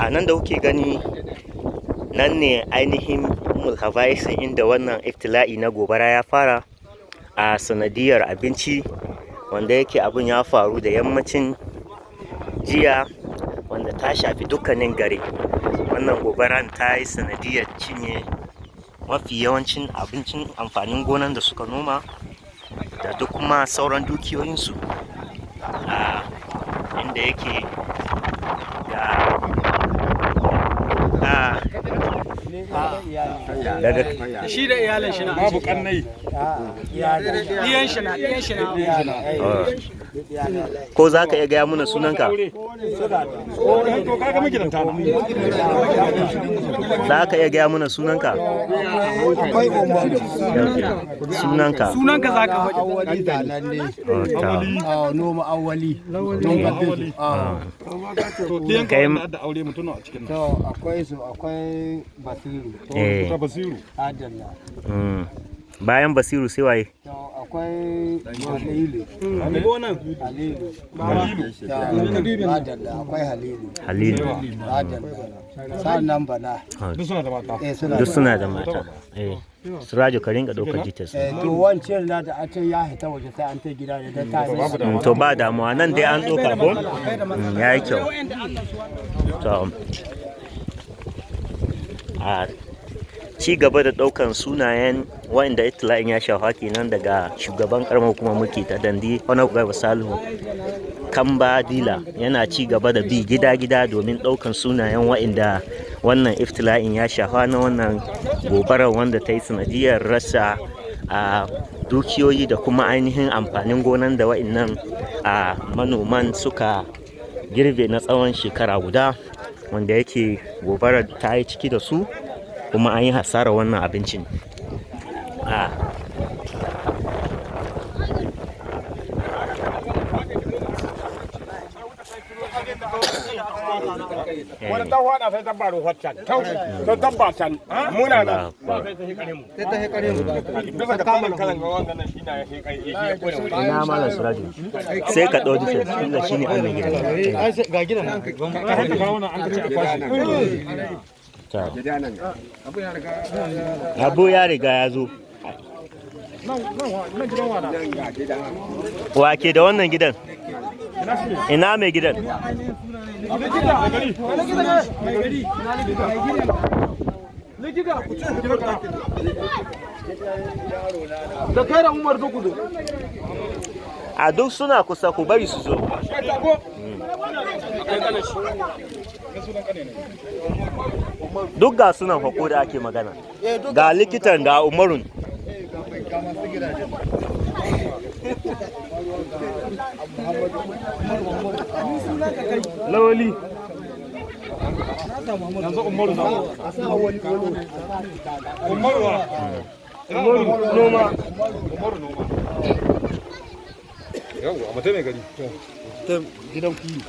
A nan da kuke gani, nan ne ainihin Ummul Habaisin inda wannan iftila'i na gobara ya fara a sanadiyar abinci, wanda yake abin ya faru da yammacin jiya, wanda ta shafi dukkanin gari. Wannan gobaran ta yi sanadiyar cinye mafi yawancin abincin amfanin gonan da suka noma da duk kuma sauran dukiyoyinsu, a inda yake ga a daga Shi da iyalin shi na. Babu kannai. Ɗiyan shi na, ɗiyan shi na. Ko za ka iya gaya mana sunanka? To, kaga magidanta na. Za ka iya gaya mana sunanka? Akwai Umaru. Sunanka? Sunanka za ka faɗi. Awali zananne. Oh, ta. A noma awali. Don ka bi. To, ɗiyan ka wanda da aure mutum a cikin nan? To, akwai su, akwai Basiru. Ta Basiru. Adalla. Bayan Basiru sai waye? To, akwai Halilu. Halilu. Halilu. Adalla, akwai Halilu. Halilu. Adalla. Sannan Bala. Duk suna da mata. Eh, suna. Duk suna da mata. Eh, Surajo, ka ringa ɗaukar details. Eh, to, wancan na da an ya hita waje, sai an ta gida da ta yi. To, ba damuwa, nan dai an ɗauka ko? Ya yi kyau. To, a ci gaba da ɗaukan sunayen waɗanda itila'in ya shafa kenan daga shugaban karamar hukumar mulki ta Dandi, Honorable Garba Salihu Kamba Dila, yana ci gaba da bi gida-gida domin ɗaukan sunayen waɗanda wannan iftila'in ya shafa na wannan gobarar, wanda ta yi sanadiyar rasa a dukiyoyi da kuma ainihin amfanin gonan da waɗannan a manoman suka girbe na tsawon shekara guda, wanda yake gobarar ta yi ciki da su, kuma an yi hasarar wannan abincin a Wani ta hwada sai ta baro waccan. Ta tabba can. Muna nan. Sai ta hekare mu. Bisa ga kalan kalan ga wannan shi na ya kai shi ya kone wuri. Ina Malam Suraju? Sai ka ɗau details tunda shi ne an mai gidan. Ga gidan nan. Ka haka kawo nan an ka ce a kwashe. Ta. Abu ya riga ya zo. Wa ke da wannan gidan? Ina mai gidan? Likita. Da kai da Umar duk zo. A duk suna kusa, ku bari su zo. Duk ga sunan hako da ake magana. Ga likitan, ga Umarun. Lawali. Yanzu Umaru na. Umaru wa? Umaru noma. Umaru noma. Yawwa, mutum mai gari. Gidan kuru.